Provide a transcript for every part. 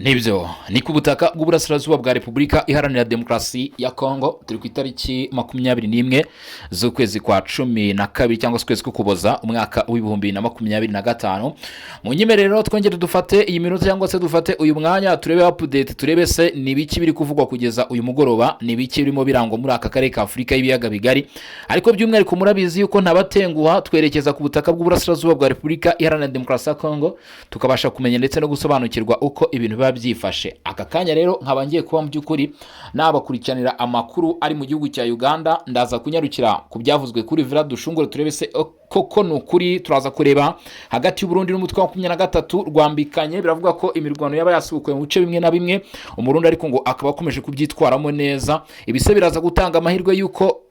Nibyo, ni ku butaka bw'uburasirazuba bwa Repubulika Iharanira Demokarasi ya Kongo. Turi ku itariki 21 z'ukwezi kwa 12 cyangwa se ukwezi k'Ukuboza, umwaka w'2025. Mu nyemerero twongere dufate iyi minota cyangwa se dufate uyu mwanya, turebe update, turebe se ni ibiki biri kuvugwa kugeza uyu mugoroba, ni ibiki birimo birangwa muri aka karere ka Afurika y'Ibiyaga Bigari. Ariko by'umwihariko murabizi yuko ntabatenguha, twerekeza ku butaka bw'uburasirazuba bwa Repubulika Iharanira Demokarasi ya Kongo, tukabasha kumenya ndetse no gusobanukirwa uko ibintu biba byifashe. Aka kanya rero nkaba ngiye kuba mu by'ukuri nabakurikiranira amakuru ari mu gihugu cya Uganda. Ndaza kunyarukira ku byavuzwe kuri Uvira Dushungure, turebe se koko ni ukuri. Turaza kureba hagati y'Uburundi n'umutwe wa 23 rwambikanye. Biravuga ko imirwano yaba yasubukuwe mu bice bimwe na bimwe, Umurundi ariko ngo akaba akomeje kubyitwaramo neza. Ibise biraza gutanga amahirwe y'uko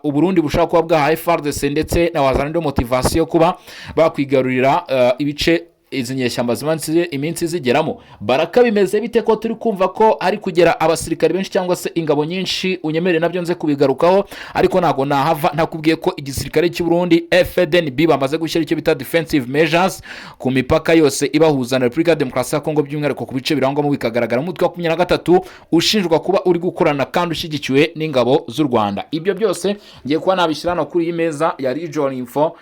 Uburundi bushobora kuba bwahaye FARDC ndetse na Wazalendo motivation yo kuba bakwigarurira ibice izi nyeshyamba zimaze iminsi zigeramo. Baraka bimeze bite ko turi kumva ko hari kugera abasirikare benshi cyangwa se ingabo nyinshi? Unyemere nabyo nze kubigarukaho, ariko ntabwo nahava ntakubwiye ko igisirikare cy'u Burundi FDNB bamaze gushyira icyo bita defensive measures ku mipaka yose ibahuza na Repubulika ya Demokarasi ya Kongo, by'umwihariko ku bice birangwamo bikagaragara umutwe wa 23 ushinjwa kuba uri gukorana kandi ushyigikiwe n'ingabo z'u Rwanda. Ibyo byose ngiye kuba nabishyira hano kuri iyi meza ya Region Info,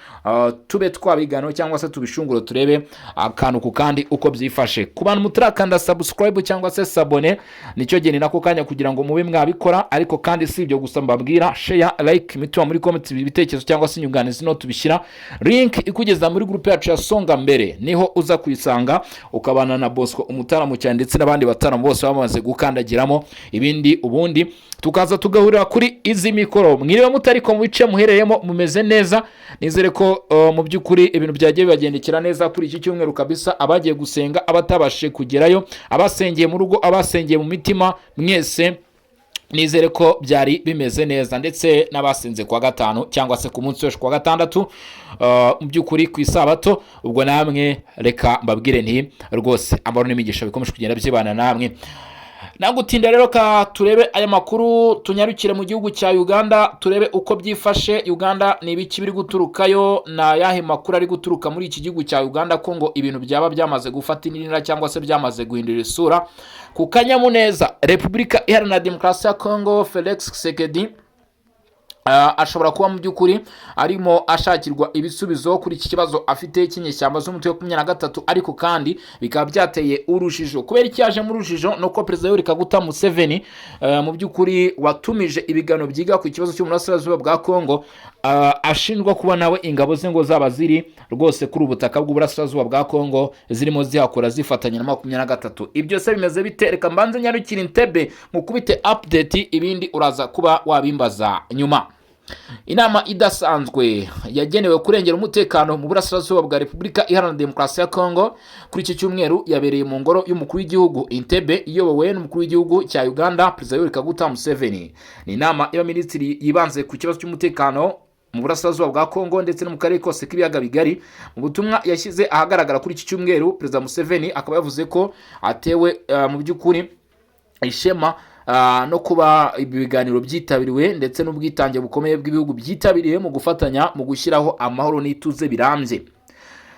tube twabiganiraho cyangwa se tubishungure, turebe akantu ku kandi uko byifashe. Ku bantu mutarakanda subscribe cyangwa se s'abonner, nicyo gihe, ni nako kanya kugira ngo mube mwabikora. Ariko kandi si ibyo gusa mbabwira, share, like, imitima muri comment, ibitekerezo cyangwa se inyunganizi no tubishyira. Link ikugeza muri groupe yacu ya Songa Mbere niho uza kuyisanga, ukabana na Bosco umutaramu cyane ndetse n'abandi bataramu bose bamaze gukandagiramo. Ibindi ubundi tukaza tugahurira kuri izi mikoro. Mwiriwe mutariko mu bice muherereyemo mumeze neza? Nizere ko mu by'ukuri ibintu byagiye bibagendekera neza kuri iki cyumweru kabisa. Abagiye gusenga, abatabashije kugerayo, abasengeye mu rugo, abasengeye mu mitima, mwese nizere ko byari bimeze neza, ndetse n'abasenze kuwa gatanu cyangwa se ku munsi w'ejo kuwa gatandatu, mu by'ukuri ku isabato, ubwo namwe reka mbabwire nti rwose amahoro n'imigisha bikomeje kugenda byibana namwe. Nagutinda rero, ka turebe aya makuru, tunyarukire mu gihugu cya Uganda, turebe uko byifashe. Uganda ni ibiki biri guturukayo? Ni ayahe makuru ari guturuka muri iki gihugu cya Uganda, ko ngo ibintu byaba byamaze gufata indi ntera cyangwa se byamaze guhindura isura? Ku kanyamuneza, Repubulika Iharanira Demokarasi ya Kongo, Felix Tshisekedi ashobora kuba mu by'ukuri arimo ashakirwa ibisubizo kuri iki kibazo afite cy'inyeshyamba z'umutwe wa 23. Ariko kandi bikaba byateye urujijo. Kubera iki yaje mu rujijo? Ni uko Perezida Yoweri Kaguta Museveni, mu by'ukuri watumije ibiganiro byiga ku kibazo cy'uburasirazuba bwa Kongo, ashinjwa kuba nawe ingabo ze ngo zaba ziri rwose kuri ubu butaka bw'uburasirazuba bwa Kongo, zirimo zihakora zifatanya na 23. Ibyo se bimeze bite? Reka mbanze nyarukire Entebbe mukubite update, ibindi uraza kuba wabimbaza nyuma. Inama idasanzwe yagenewe kurengera umutekano mu burasirazuba bwa Repubulika Iharanira Demokarasi ya Kongo kuri iki cyumweru yabereye mu ngoro y'umukuru w'igihugu Entebbe, iyobowe n'umukuru w'igihugu cya Uganda, Perezida Yoweri Kaguta Museveni. Ni inama y'abaminisitiri yibanze ku kibazo cy'umutekano mu burasirazuba bwa Kongo ndetse no mu karere kose k'Ibiyaga Bigari. Mu butumwa yashyize ahagaragara kuri iki cyumweru, Perezida Museveni akaba yavuze ko atewe mu by'ukuri ishema no kuba ibi biganiro byitabiriwe, ndetse n'ubwitange bukomeye bw'ibihugu byitabiriye mu gufatanya mu gushyiraho amahoro n'ituze birambye.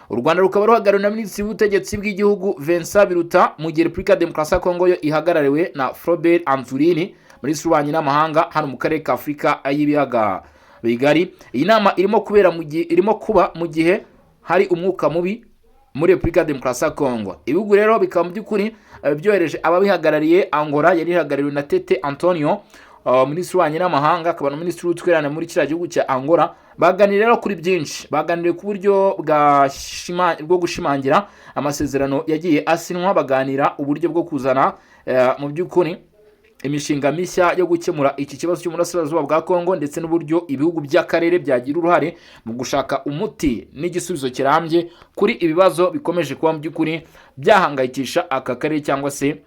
U Rwanda rukaba ruhagarariwe na Minisitiri w'Ubutegetsi bw'Igihugu Vincent Biruta, mu gihe Repubulika ya Demokarasi ya Kongo yo ihagarariwe na Floribert Anzuluni, Minisitiri w'Ububanyi n'Amahanga hano mu karere ka Afurika y'Ibiyaga Bigari. Iyi nama irimo kubera mu gihe, irimo kuba mu gihe hari umwuka mubi muri Repubulika ya Demokarasi ya Kongo. Ibihugu rero bikaba mu by'ukuri byohereje ababihagarariye. Angola yari ihagarariwe na Tete Antonio, Minisitiri w'Ububanyi n'Amahanga akaba na Minisitiri w'Ubutwererane muri kiriya gihugu cya Angola. Baganiriye rero kuri byinshi. Baganiriye ku buryo bwo gushimangira amasezerano yagiye asinywa, baganira uburyo bwo kuzana mu by'ukuri imishinga mishya yo gukemura iki kibazo cy'uburasirazuba bwa Kongo, ndetse n'uburyo ibihugu by'akarere byagira uruhare mu gushaka umuti n'igisubizo kirambye kuri ibibazo bikomeje kuba mu by'ukuri byahangayikisha aka karere, cyangwa se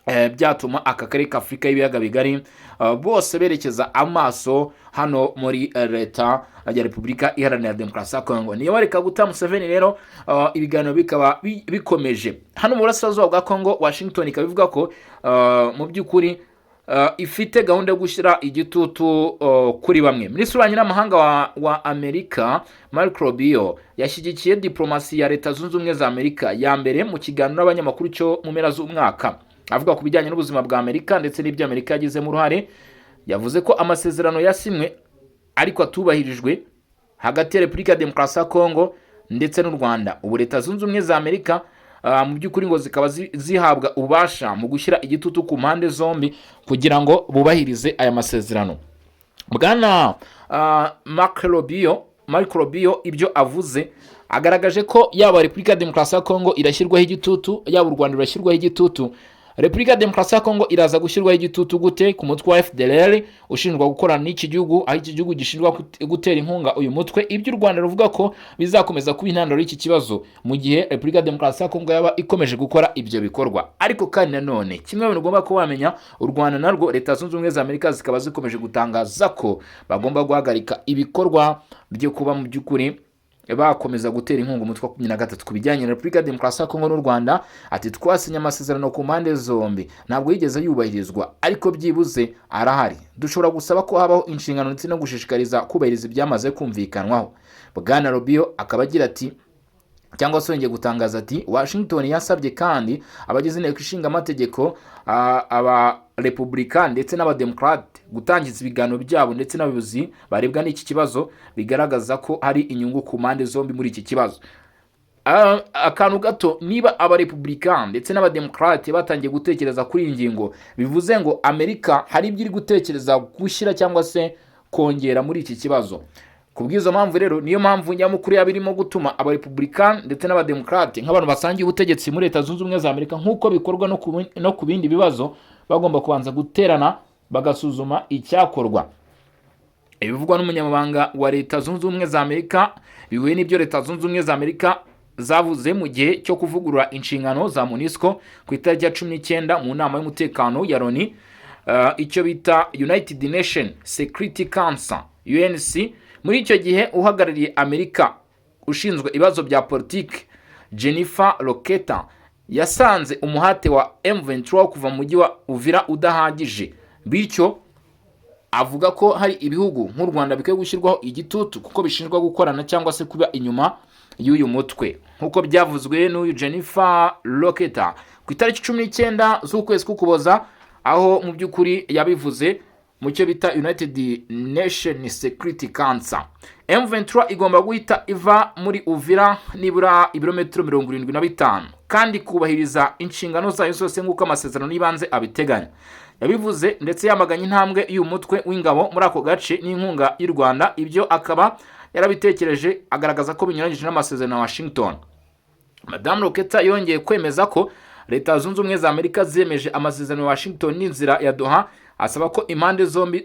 byatuma aka karere ka Afurika y'Ibiyaga Bigari bose berekeza amaso hano muri Leta ya Repubulika Iharanira Demokarasi ya Kongo. Niyo Kaguta Museveni rero, ibiganiro bikaba bikomeje hano mu burasirazuba bwa Kongo. Washington ikaba ivuga ko mu by'ukuri ifite gahunda yo gushyira igitutu kuri bamwe. Minisitiri w'ububanyi n'amahanga wa Amerika, Marco Rubio, yashyigikiye diplomasi ya Leta Zunze Ubumwe za Amerika ya mbere mu kiganiro n'abanyamakuru cyo mu mpera z'umwaka. Avuga ku bijyanye n'ubuzima bwa Amerika ndetse n'ibyo Amerika yagizemo uruhare, yavuze ko amasezerano yasimwe ariko atubahirijwe hagati ya Repubulika ya Demokarasi ya Kongo ndetse n'u Rwanda. Ubu Leta Zunze Ubumwe za Amerika mu by'ukuri ngo zikaba zihabwa ububasha mu gushyira igitutu ku mpande zombi kugira ngo bubahirize aya masezerano. Bwana Marco Rubio ibyo avuze agaragaje ko yaba Repubulika ya Demokarasi ya Kongo irashyirwaho igitutu, yaba u Rwanda rurashyirwaho igitutu. Repubulika ya Demokarasi ya Kongo iraza gushyirwaho igitutu gute ku mutwe wa FDLR ushinjwa gukorana n'iki gihugu, aho iki gihugu gishinjwa gutera inkunga uyu mutwe? Ibyo u Rwanda ruvuga ko bizakomeza kuba intandaro y'iki kibazo mu gihe Repubulika ya Demokarasi ya Kongo yaba ikomeje gukora ibyo bikorwa. Ariko kandi nanone, kimwe mu bintu ugomba kuba wamenya, u Rwanda narwo, Leta Zunze Ubumwe za Amerika zikaba zikomeje gutangaza ko bagomba guhagarika ibikorwa byo kuba mu by'ukuri bakomeza gutera inkunga umutwe wa 23. Ku bijyanye na Repubulika ya Demokarasi ya Kongo n'u Rwanda, ati: "Twasinye amasezerano ku mpande zombi, ntabwo yigeze yubahirizwa, ariko byibuze arahari. Dushobora gusaba ko habaho inshingano ndetse no gushishikariza kubahiriza ibyamaze kumvikanwaho." Bwana Rubio akaba agira ati, cyangwa se yongeye gutangaza ati: "Washington yasabye kandi abagize Inteko Ishinga Amategeko, aba Repubulika ndetse n'Abademokrate, gutangiza ibiganiro byabo ndetse n'abayobozi barebwa n'iki kibazo, bigaragaza ko hari inyungu ku mpande zombi muri iki kibazo." Akantu gato: niba Abarepublika ndetse n'Abademokrate batangiye gutekereza kuri iyi ngingo, bivuze ngo Amerika hari ibyo iri gutekereza gushyira cyangwa se kongera muri iki kibazo. Ku bw'izo mpamvu rero, niyo mpamvu nyamukuru yaba irimo gutuma Abarepublika ndetse n'Abademokrate, nk'abantu basangiye ubutegetsi muri Leta Zunze Ubumwe za Amerika, nk'uko bikorwa no ku bindi bibazo, bagomba kubanza guterana bagasuzuma icyakorwa. Ibivugwa n'umunyamabanga wa Leta Zunze Ubumwe za Amerika bihuye n'ibyo Leta Zunze Ubumwe za Amerika zavuze mu gihe cyo kuvugurura inshingano za MONUSCO ku itariki ya 19 mu nama y'umutekano ya Loni, icyo bita United Nation Security Council, UNC. Muri icyo gihe, uhagarariye Amerika ushinzwe ibibazo bya politiki, Jennifer Roketa, yasanze umuhate wa M23 wo kuva mu mujyi wa Uvira udahagije, bityo avuga ko hari ibihugu nk'u Rwanda bikwiye gushyirwaho igitutu kuko bishinjwa gukorana cyangwa se kuba inyuma y'uyu mutwe, nk'uko byavuzwe n'uyu Jennifer Roketa ku itariki 19 z'ukwezi k'Ukuboza, aho mu by'ukuri yabivuze mu cyo bita United Nation Security Council. M23 igomba guhita iva muri Uvira nibura ibirometero 75 kandi kubahiriza inshingano zayo zose nk'uko amasezerano y'ibanze abiteganya. Yabivuze ndetse yamaganye intambwe y'uyu mutwe w'ingabo muri ako gace n'inkunga y'u Rwanda. Ibyo akaba yarabitekereje agaragaza ko binyuranyije n'amasezerano ya Washington. Madamu Roketa yongeye kwemeza ko Leta Zunze Ubumwe za Amerika zemeje amasezerano ya Washington n'inzira ya Doha, asaba ko impande zombi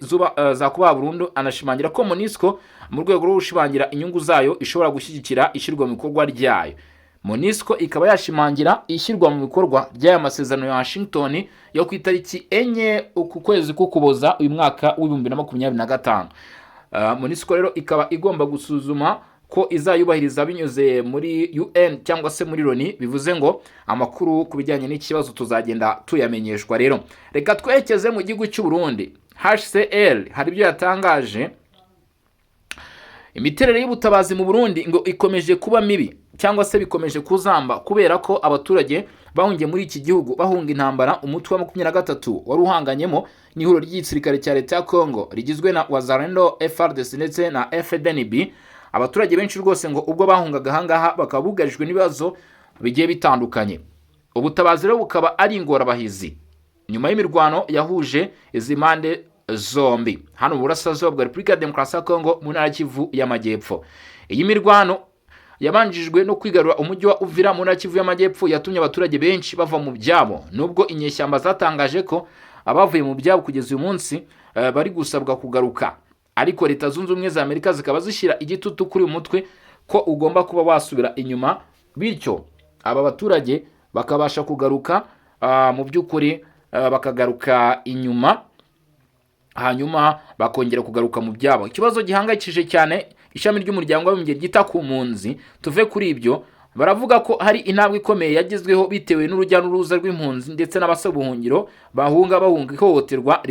zakubaha burundu, anashimangira ko MONUSCO, mu rwego rwo gushimangira inyungu zayo, ishobora gushyigikira ishyirwa mu bikorwa ryayo. MONUSCO ikaba yashimangira ishyirwa mu bikorwa ry'aya masezerano ya Washington yo ku itariki 4 uku kwezi k'Ukuboza uyu mwaka w'2025. MONUSCO rero ikaba igomba gusuzuma ko izayubahiriza binyuze muri UN cyangwa se muri Loni. Bivuze ngo amakuru ku bijyanye n'ikibazo tuzagenda tuyamenyeshwa. Rero reka twerekeze mu gihugu cy'u Burundi. HCR hari ibyo yatangaje. Imiterere y'ubutabazi mu Burundi ngo ikomeje kuba mibi cyangwa se bikomeje kuzamba, kubera ko abaturage bahungiye muri iki gihugu bahunga intambara umutwe wa 23 wari uhanganyemo n'ihuriro ry'igisirikare cya leta ya Congo rigizwe na Wazalendo, FARDC ndetse na FDNB. Abaturage benshi rwose ngo ubwo bahungaga ahangaha bakaba bugarijwe n'ibibazo bigiye bitandukanye. Ubutabazi rero bukaba ari ingorabahizi nyuma y'imirwano yahuje izi mpande zombi hano mu burasirazuba bwa Repubulika ya Demokarasi ya Kongo, mu ntara ya Kivu y'Amajyepfo. Iyi mirwano yabanjijwe no kwigarura umujyi wa Uvira mu ntara ya Kivu y'Amajyepfo yatumye abaturage benshi bava mu byabo, nubwo inyeshyamba zatangaje ko abavuye mu byabo kugeza uyu munsi bari gusabwa kugaruka. Ariko Leta Zunze Ubumwe za Amerika zikaba zishyira igitutu kuri uyu mutwe ko ugomba kuba wasubira inyuma, bityo aba baturage bakabasha kugaruka, mu by'ukuri bakagaruka inyuma, hanyuma bakongera kugaruka mu byabo. Ikibazo gihangayikishije cyane ishami ry'Umuryango w'Abibumbye ryita ku mpunzi. Tuve kuri ibyo, Baravuga ko hari intambwe ikomeye yagezweho bitewe n'urujya n'uruza rw'impunzi ndetse n'abasaba ubuhungiro bahunga ihohoterwa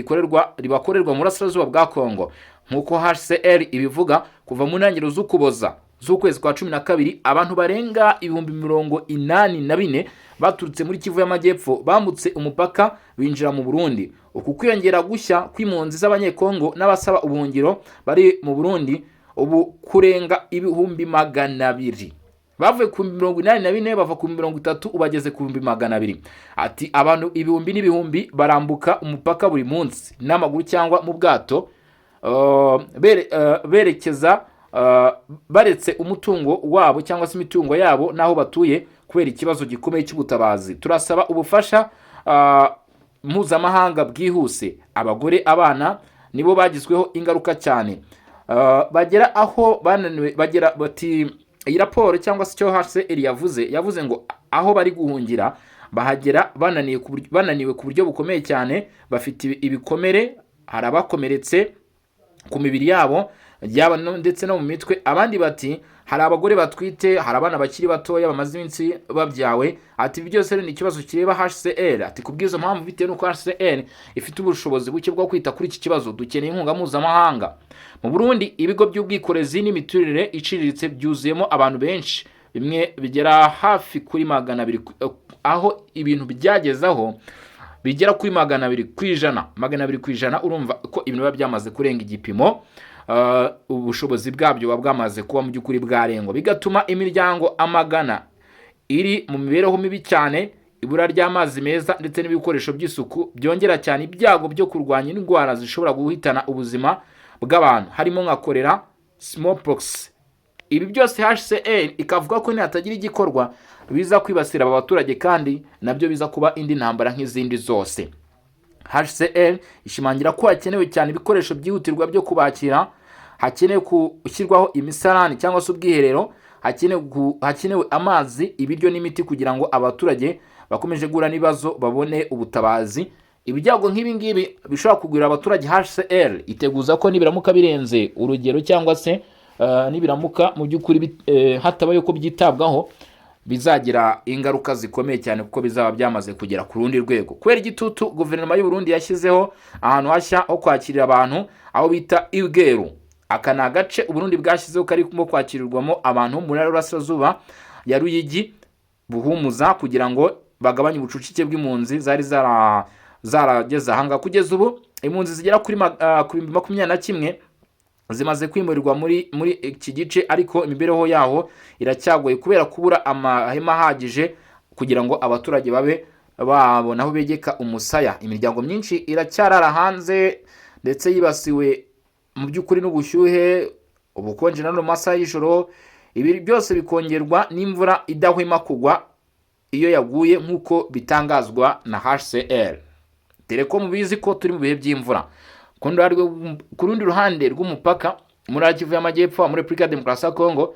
ribakorerwa mu burasirazuba bwa Kongo. Nk'uko HCR ibivuga, kuva mu ntangiriro z'Ukuboza z'ukwezi kwa 12, abantu barenga 84,000 baturutse muri Kivu y'Amajyepfo bambutse umupaka binjira mu Burundi. Uku kwiyongera gushya kw'impunzi z'Abanyekongo n'abasaba ubuhungiro bari mu Burundi ubu kurenga 200,000. Bavuye ku 84,000, bava ku 30, ubageze ku 200,000. Ati abantu ibihumbi n'ibihumbi barambuka umupaka buri munsi n'amaguru cyangwa mu bwato, berekeza baretse umutungo wabo cyangwa se imitungo yabo n'aho batuye kubera ikibazo gikomeye cy'ubutabazi. Turasaba ubufasha mpuzamahanga bwihuse. Abagore, abana nibo bagizweho ingaruka cyane. Bagera aho bananiwe, bagera bati iyi raporo cyangwa se icyo HCR yavuze ngo aho bari guhungira bahagera bananiwe ku buryo bukomeye cyane, bafite ibikomere, hari abakomeretse ku mibiri yabo yaba ndetse no mu mitwe. Abandi bati hari abagore batwite, hari abana bakiri batoya bamaze iminsi babyawe. Ati ibi byose ni ikibazo kireba HCR. Ati ku bw'izo mpamvu, bitewe n'uko HCR ifite ubushobozi buke bwo kwita kuri iki kibazo, dukeneye inkunga mpuzamahanga. Mu Burundi, ibigo by'ubwikorezi n'imiturire iciriritse byuzuyemo abantu benshi, bimwe bigera hafi kuri 200, aho ibintu byagezaho bigera kuri 200%, 200%. Urumva ko ibintu biba byamaze kurenga igipimo, ubushobozi bwabyo buba bwamaze kuba mu by'ukuri bwarengwa, bigatuma imiryango amagana iri mu mibereho mibi cyane. Ibura ry'amazi meza ndetse n'ibikoresho by'isuku byongera cyane ibyago byo kurwanya indwara zishobora guhitana ubuzima bw'abantu, harimo nka kolera, smallpox. Ibi byose HCR ikavuga ko nihatagira igikorwa biza kwibasira aba baturage, kandi nabyo biza kuba indi ntambara nk'izindi zose. HCR ishimangira ko hakenewe cyane ibikoresho byihutirwa byo kubakira, hakenewe gushyirwaho imisarani cyangwa se ubwiherero, hakenewe amazi, ibiryo n'imiti kugira ngo abaturage bakomeje guhura n'ibibazo babone ubutabazi. Ibyago nk'ibi ngibi bishobora kugwira abaturage, HCR iteguza ko nibiramuka birenze urugero cyangwa se nibiramuka mu by'ukuri hatabaye ko byitabwaho, bizagira ingaruka zikomeye cyane, kuko bizaba byamaze kugera ku rundi rwego kubera igitutu guverinoma y'u Burundi yashyizeho ahantu hashya ho kwakirira abantu, aho bita Ibweru. Aka ni agace Uburundi bwashyizeho karimo kwakirirwamo abantu mu ntara y'Uburasirazuba ya Ruyigi, Buhumuza, kugira ngo bagabanye ubucucike bw'impunzi zari zarageze ahangaha. Kugeza ubu impunzi zigera ku 21,000 zimaze kwimurirwa muri iki gice, ariko imibereho yaho iracyagoye kubera kubura amahema ahagije kugira ngo abaturage babe babona aho begeka umusaya. Imiryango myinshi iracyarara hanze ndetse yibasiwe mu by'ukuri n'ubushyuhe, ubukonje na mu masaha y'ijoro. Ibi byose bikongerwa n'imvura idahwema kugwa iyo yaguye, nk'uko bitangazwa na HCR. Dore ko mubizi ko turi mu bihe by'imvura. Ku rundi ruhande rw'umupaka, muri Kivu y'Amajyepfo, muri Repubulika ya Demokarasi ya Kongo,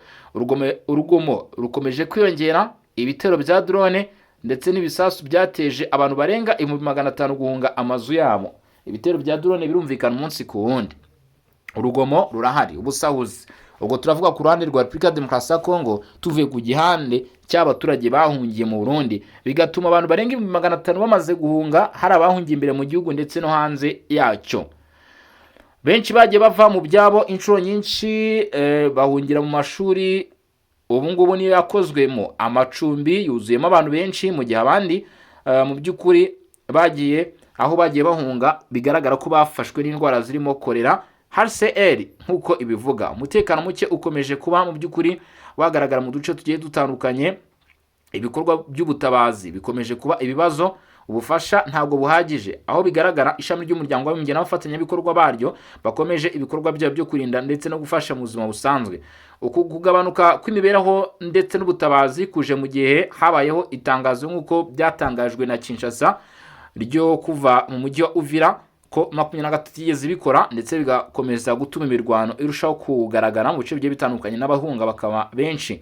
urugomo rukomeje kwiyongera. Ibitero bya drone ndetse n'ibisasu byateje abantu barenga 500,000 guhunga amazu yabo. Ibitero bya drone birumvikana umunsi ku wundi, urugomo rurahari, ubusahuzi. Ubwo turavuga ku ruhande rwa Repubulika ya Demokarasi ya Kongo, tuvuye ku gihande cy'abaturage bahungiye mu Burundi, bigatuma abantu barenga 500,000 bamaze guhunga. Hari abahungiye imbere mu gihugu ndetse no hanze yacyo. Benshi bagiye bava mu byabo inshuro nyinshi, bahungira mu mashuri ubu ngubu niyo yakozwemo amacumbi, yuzuyemo abantu benshi, mu gihe abandi mu by'ukuri bagiye aho bagiye bahunga bigaragara ko bafashwe n'indwara zirimo kolera. HCR nk'uko ibivuga, umutekano muke ukomeje kuba mu by'ukuri wagaragara mu duce tugiye dutandukanye. Ibikorwa by'ubutabazi bikomeje kuba ibibazo, ubufasha ntabwo buhagije, aho bigaragara ishami ry'Umuryango w'Abibumbye n'abafatanyabikorwa baryo bakomeje ibikorwa byabo byo kurinda ndetse no gufasha mu buzima busanzwe. Uku kugabanuka kw'imibereho ndetse n'ubutabazi kuje mu gihe habayeho itangazo, nk'uko byatangajwe na Kinshasa, ryo kuva mu mujyi wa Uvira, ko 23 igeze ibikora, ndetse bigakomeza gutuma imirwano irushaho kugaragara mu bice bigiye bitandukanye n'abahunga bakaba benshi.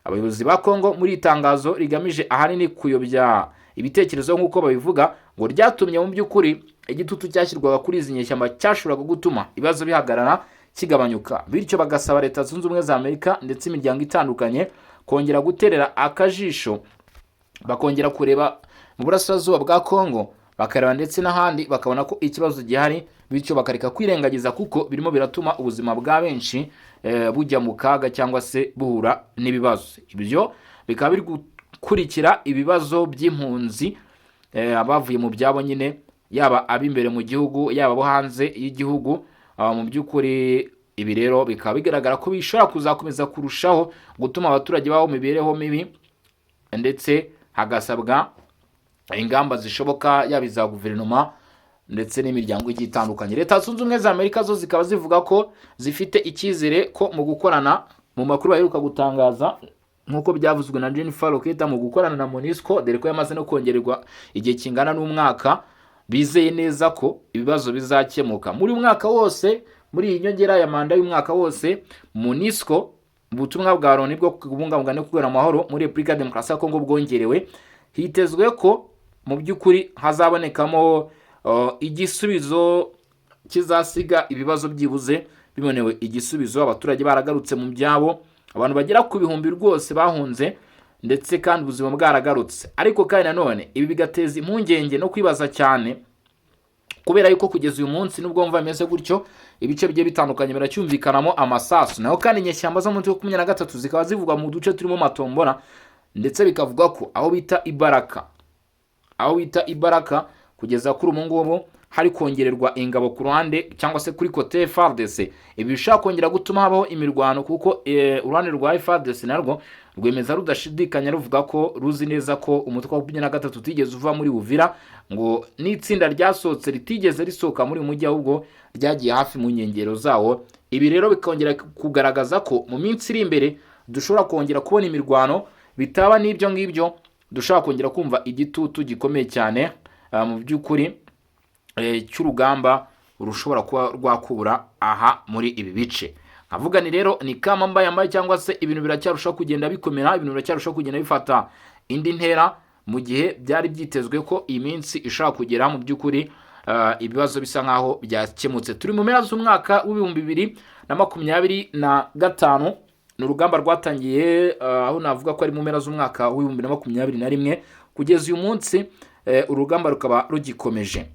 Abayobozi ba Kongo, muri iri tangazo rigamije ahanini kuyobya ibitekerezo nk'uko babivuga, ngo ryatumye mu by'ukuri igitutu cyashyirwaga kuri izi nyeshyamba cyashoboraga gutuma ibibazo bihagarara kigabanyuka, bityo bagasaba Leta Zunze Ubumwe za Amerika ndetse imiryango itandukanye kongera guterera akajisho, bakongera kureba mu burasirazuba bwa Kongo, bakareba ndetse n'ahandi, bakabona ko ikibazo gihari, bityo bakareka kwirengagiza, kuko birimo biratuma ubuzima bwa benshi bujya mu kaga cyangwa se buhura n'ibibazo. Ibyo bikaba biri gukurikira ibibazo by'impunzi, abavuye mu byabo nyine, yaba ab'imbere mu gihugu, yaba abo hanze y'igihugu. Mu by'ukuri ibi rero bikaba bigaragara ko bishobora kuzakomeza kurushaho gutuma abaturage babaho mu mibereho mibi, ndetse hagasabwa ingamba zishoboka, yaba iza guverinoma ndetse n'imiryango igiye itandukanye. Leta Zunze Ubumwe za Amerika zo zikaba zivuga ko zifite icyizere ko mu gukorana, mu makuru baheruka gutangaza nk'uko byavuzwe na Jennifer Roketa, mu gukorana na MONUSCO, dore ko yamaze no kongererwa igihe kingana n'umwaka, bizeye neza ko ibibazo bizakemuka muri uyu mwaka wose. Muri iyi nyongera ya manda y'umwaka wose, MONUSCO, ubutumwa bwa Loni bwo kubungabunga no kugarura amahoro muri Repubulika ya Demokarasi ya Kongo bwongerewe, hitezwe ko mu by'ukuri hazabonekamo igisubizo kizasiga ibibazo byibuze bibonewe igisubizo, abaturage baragarutse mu byabo, abantu bagera ku bihumbi rwose bahunze, ndetse kandi ubuzima bwaragarutse. Ariko kandi nanone ibi bigateza impungenge no kwibaza cyane, kubera yuko kugeza uyu munsi, nubwo mva bimeze gutyo, ibice bigiye bitandukanye biracyumvikanamo amasasu. Naho kandi inyeshyamba zo mu mutwe wa 23 zikaba zivugwa mu duce turimo matombora, ndetse bikavuga ko aho bita Ibaraka kugeza kuri ubu ngubu hari kongererwa ingabo ku ruhande cyangwa se kuri côté FARDC. Ibi bishobora kongera gutuma habaho imirwano, kuko uruhande rwa FARDC narwo rwemeza rudashidikanya, ruvuga ko ruzi neza ko umutwe wa 23 utigeze uva muri Uvira, ngo n'itsinda ryasohotse ritigeze risohoka muri uyu mujyi, ahubwo ryagiye hafi mu nkengero zawo. Ibi rero bikongera kugaragaza ko mu minsi iri imbere dushobora kongera kubona imirwano, bitaba n'ibyo ngibyo dushobora kongera kumva igitutu gikomeye cyane, mu by'ukuri cy'urugamba rushobora kuba rwakubura aha muri ibi bice. Nkavuga ni rero ni kama mbaye mbaye, cyangwa se ibintu biracyarushaho kugenda bikomera, ibintu biracyarushaho kugenda bifata indi ntera, mu gihe byari byitezwe ko iyi minsi ishobora kugera mu by'ukuri ibibazo bisa nkaho byakemutse. Turi mu mpera z'umwaka w'2025. Ni urugamba rwatangiye aho navuga ko ari mu mpera z'umwaka w'2021, kugeza uyu munsi urugamba rukaba rugikomeje.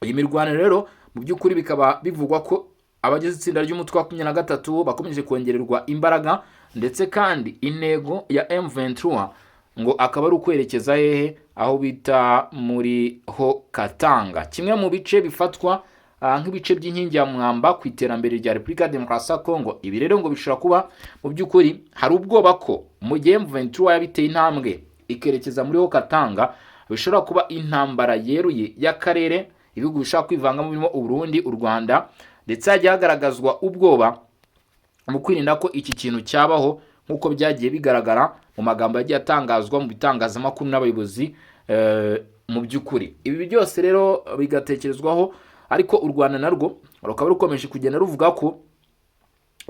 Iyi mirwano rero mu by'ukuri bikaba bivugwa ko abagize itsinda ry'umutwe wa 23 bakomeje kongererwa imbaraga, ndetse kandi intego ya M23 ngo akaba ari ukwerekeza hehe? Aho bita muri Haut Katanga, kimwe mu bice bifatwa nk'ibice by'inkingi ya mwamba ku iterambere rya Repubulika ya Demokarasi ya Kongo. Ibi rero ngo bishobora kuba mu by'ukuri hari ubwoba ko mu gihe M23 yabiteye intambwe ikerekeza muri Haut Katanga, bishobora kuba intambara yeruye y'akarere, ibihugu bishobora kwivangamo birimo Uburundi, u Rwanda, ndetse hagiye hagaragazwa ubwoba mu kwirinda ko iki kintu cyabaho, nk'uko byagiye bigaragara mu magambo yagiye atangazwa mu bitangazamakuru n'abayobozi. Mu by'ukuri ibi byose rero bigatekerezwaho, ariko u Rwanda narwo rukaba rukomeje kugenda ruvuga ko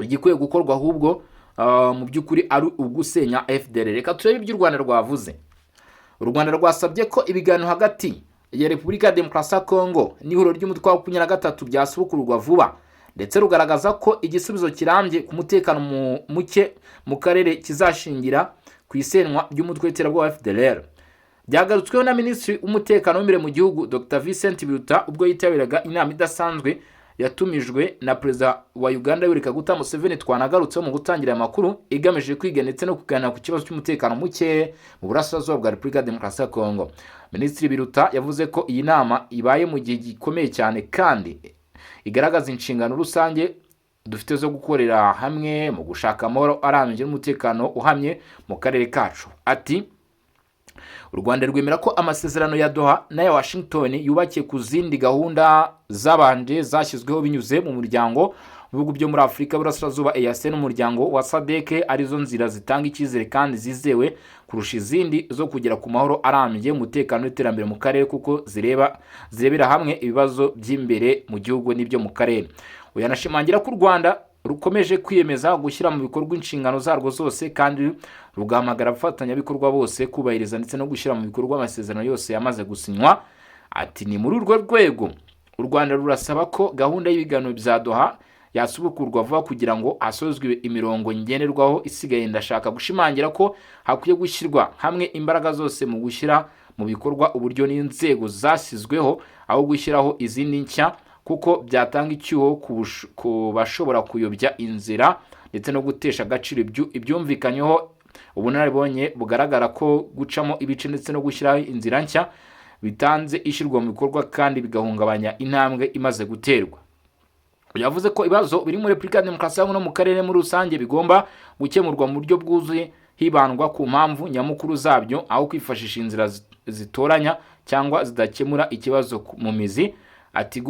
igikwiye gukorwa ahubwo mu by'ukuri ari ugusenya FDLR. Reka turebe ibyo u Rwanda rwavuze. U Rwanda rwasabye ko ibiganiro hagati ya Repubulika ya Demokarasi ya Kongo n'ihuriro ry'umutwe wa 23 byasubukurwa vuba, ndetse rugaragaza ko igisubizo kirambye ku mutekano muke mu karere kizashingira ku isenywa ry'umutwe w'iterabwoba wa FDLR. Byagarutsweho na Minisitiri w'Umutekano w'imbere mu gihugu, Dr Vincent Biruta, ubwo yitabiraga inama idasanzwe yatumijwe na Perezida wa Uganda Yoweri Kaguta Museveni, twanagarutseho mu gutangira aya makuru, igamije kwiga ndetse no kuganira ku kibazo cy'umutekano muke mu burasirazuba bwa Repubulika ya Demokarasi ya Kongo. Minisitiri Biruta yavuze ko iyi nama ibaye mu gihe gikomeye cyane kandi igaragaza inshingano rusange dufite zo gukorera hamwe mu gushaka amahoro arambye n'umutekano uhamye mu karere kacu. Ati: "U Rwanda rwemera ko amasezerano ya Doha n'aya Washington yubakiye ku zindi gahunda zabanje zashyizweho binyuze mu muryango mu bihugu byo muri Afurika y'Uburasirazuba, EAC, n'umuryango wa SADC, arizo nzira zitanga icyizere kandi zizewe kurusha izindi zo kugera ku mahoro arambye, umutekano n'iterambere mu karere, kuko zirebera hamwe ibibazo by'imbere mu gihugu n'ibyo mu karere." Uyu anashimangira ko u Rwanda rukomeje kwiyemeza gushyira mu bikorwa inshingano zarwo zose, kandi rugahamagara abafatanyabikorwa bose kubahiriza ndetse no gushyira mu bikorwa amasezerano yose yamaze gusinywa. Ati: "Ni muri urwo rwego u Rwanda rurasaba ko gahunda y'ibiganiro bya Doha yasubukurwa vuba kugira ngo hasozwe imirongo ngenderwaho isigaye. Ndashaka gushimangira ko hakwiye gushyirwa hamwe imbaraga zose mu gushyira mu bikorwa uburyo n'inzego zashyizweho, aho gushyiraho izindi nshya, kuko byatanga icyuho ku bashobora kuyobya inzira ndetse no gutesha agaciro ibyumvikanyweho. Ubunararibonye bugaragara ko gucamo ibice ndetse no gushyiraho inzira nshya bitanze ishyirwa mu bikorwa kandi bigahungabanya intambwe imaze guterwa. Yavuze ko ibibazo biri muri Repubulika ya Demokarasi ya Kongo no mu karere muri rusange bigomba gukemurwa mu buryo bwuzuye, hibandwa ku mpamvu nyamukuru zabyo, aho kwifashisha inzira zitoranya cyangwa zidakemura ikibazo mu mizi. Ati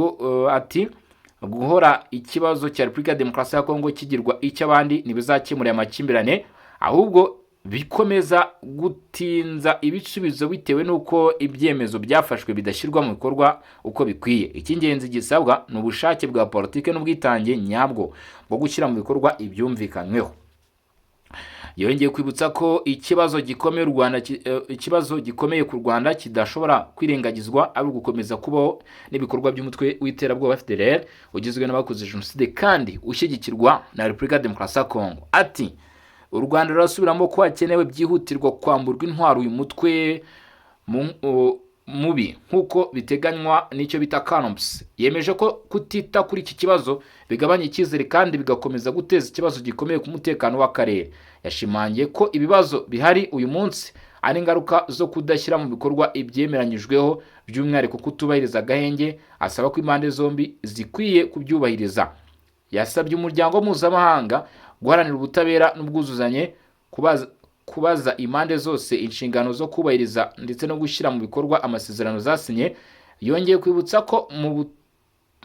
guhora ikibazo cya Repubulika ya Demokarasi ya Kongo kigirwa icy'abandi ntibizakemura aya makimbirane, ahubwo bikomeza gutinza ibisubizo bitewe n'uko ibyemezo byafashwe bidashyirwa mu bikorwa uko bikwiye. Icy'ingenzi gisabwa ni ubushake bwa politiki n'ubwitange nyabwo bwo gushyira mu bikorwa ibyumvikanyweho. Yongeye kwibutsa ko ikibazo gikomeye ku Rwanda kidashobora kwirengagizwa ari ugukomeza kubaho n'ibikorwa by'umutwe w'iterabwoba FDLR, ugizwe n'abakoze jenoside kandi ushyigikirwa na Repubulika ya Demokarasi ya Kongo. Ati u Rwanda rurasubiramo ko hakenewe byihutirwa kwamburwa intwaro uyu mutwe mubi nk'uko biteganywa n'icyo bita CANOPS. Yemeje ko kutita kuri iki kibazo bigabanya icyizere kandi bigakomeza guteza ikibazo gikomeye ku mutekano w'akarere. Yashimangiye ko ibibazo bihari uyu munsi ari ingaruka zo kudashyira mu bikorwa ibyemeranyijweho, by'umwihariko kutubahiriza agahenge, asaba ko impande zombi zikwiye kubyubahiriza. Yasabye umuryango mpuzamahanga guharanira ubutabera n'ubwuzuzanye kubaza impande zose inshingano zo kubahiriza ndetse no gushyira mu bikorwa amasezerano zasinye. Yongeye kwibutsa ko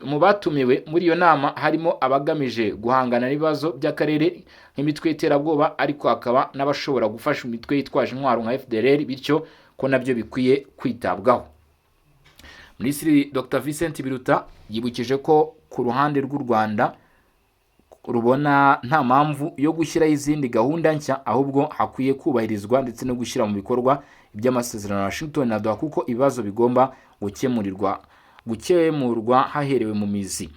mu batumiwe muri iyo nama harimo abagamije guhangana n'ibibazo by'akarere nk'imitwe y'iterabwoba, ariko hakaba n'abashobora gufasha imitwe yitwaje intwaro nka FDLR, bityo ko nabyo bikwiye kwitabwaho. Minisitiri Dr Vincent Biruta yibukije ko ku ruhande rw'u Rwanda rubona nta mpamvu yo gushyiraho izindi gahunda nshya, ahubwo hakwiye kubahirizwa ndetse no gushyira mu bikorwa iby'amasezerano ya Washington na Doha, kuko ibibazo bigomba gukemurwa haherewe mu mizi.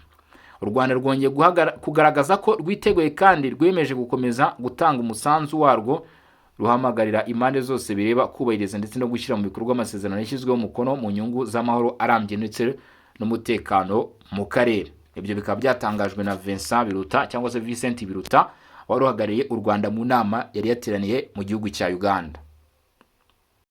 U Rwanda rwongeye kugaragaza ko rwiteguye kandi rwiyemeje gukomeza gutanga umusanzu warwo, ruhamagarira impande zose bireba kubahiriza ndetse no gushyira mu bikorwa amasezerano yashyizweho umukono mu nyungu z'amahoro arambye ndetse n'umutekano mu karere. Ibyo bikaba byatangajwe na Vincent Biruta cyangwa se Vincent Biruta, wari uhagarariye u Rwanda mu nama yari yateraniye mu gihugu cya Uganda.